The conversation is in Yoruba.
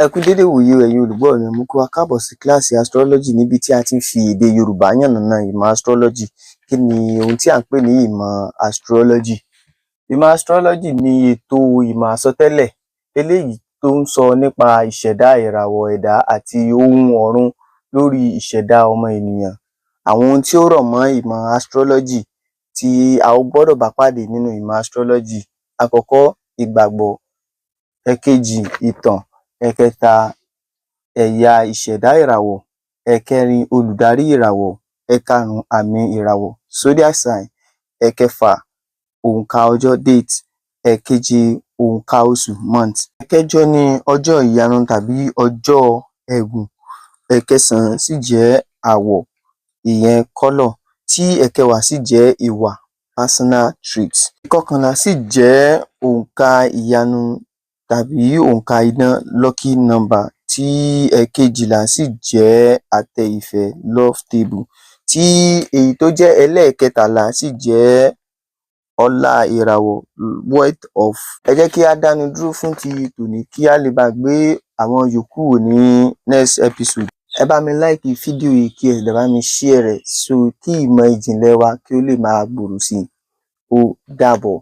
Ẹ kú dédé ìwòyí o, ẹ̀yin olùgbọ́ mi. Mo kí wa káàbọ̀ sí kíláàsì astrology níbi tí a ti ń fi èdè Yorùbá yànnàná ìmọ̀ astrology. Kí ni ohun tí à ń pè ní ìmọ̀ astrology? Ìmọ̀ astrology ni ètò ìmọ̀ àsọtẹ́lẹ̀ eléyìí tó ń sọ nípa ìṣẹ̀dá ìràwọ̀ ẹ̀dá àti ohun ọ̀run lórí ìṣẹ̀dá ọmọ ènìyàn. Àwọn ohun tí ó rọ̀ mọ́ ìmọ̀ astrology tí a ó gbọ́dọ̀ bá pàdé nínú ìmọ̀ astrology: àkọ́kọ́, ìgbàgbọ́; ẹ̀kejì, ìtàn; ẹ̀kẹta, ẹ̀yà ìṣẹ̀dá ìràwọ̀; ẹ̀kẹrin, olùdarí ìràwọ̀; ẹ̀karùn-ún, àmì ìràwọ̀, zodiac sign; ẹ̀kẹfà, òǹkà ọjọ́, date; ẹ̀keje, òǹkà oṣù, month; ẹ̀kẹjọ ni ọjọ́ ìyanu tàbí ọjọ́ ẹ̀bùn; ẹ̀kẹsàn-án sì jẹ́ àwọ̀, ìyẹn colour; tí ẹ̀kẹwàá sì jẹ́ ìwà, personal traits; ìkọkànlá sì jẹ́ òǹkà ìyanu tàbí òǹkà idán, lucky number; tí ẹ̀kejìlá sì jẹ́ àtẹ ìfẹ́, love table; tí èyí tó jẹ́ ẹlẹ́ẹ̀kẹtàlá sì jẹ́ ọlá ìràwọ̀, wealth of. Ẹ jẹ́ kí á dánu dúró fún ti tòní kí á lè bá gbé àwọn yòókù wò ní next episode. Ẹ bá mi like fídíò yìí, kí ẹ sì bá mi share rẹ̀ so kí ìmọ̀ ìjìnlẹ̀ wa kí ó lè máa gbòòrò sí i. Ó dàbọ̀.